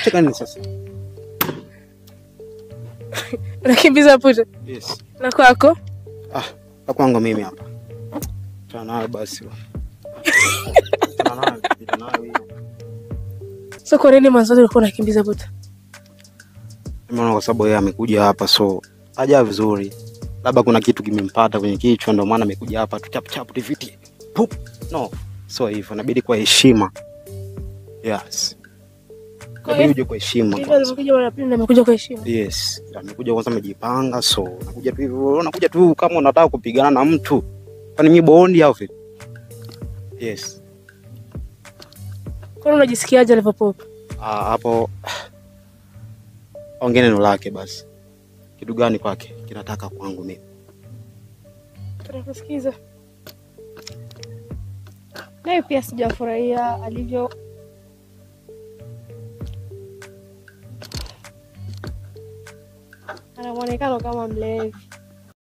Cheka nini sasa? Unakimbiza puto? Yes. Na kwako? Ah, la kwangu mimi hapa. Achana nayo basi. Achana nayo, pita nayo hiyo. So kwa nini mwanzo ulikuwa unakimbiza puto? Nimeona kwa sababu yeye amekuja hapa, so haja vizuri. Labda kuna kitu kimempata kwenye kichwa, ndio maana amekuja hapa tu chap chap tiviti. Pup. No, so hivyo inabidi kwa heshima. Yes. Inabidi uje kwa heshima Hivyo kwanza. alivyokuja mara pili na amekuja kwa heshima. Yes, amekuja kwanza amejipanga, so unakuja tu hivyo, unakuja tu kama unataka kupigana na mtu. Kwani mimi bondi au vipi? Yes. Kwani unajisikiaje alivyopopa? Ah, hapo ongea neno lake basi. Kitu gani kwake kinataka kwangu mimi? Tunakusikiza. Naye pia sijafurahia alivyo ana muonekano kama mlevi.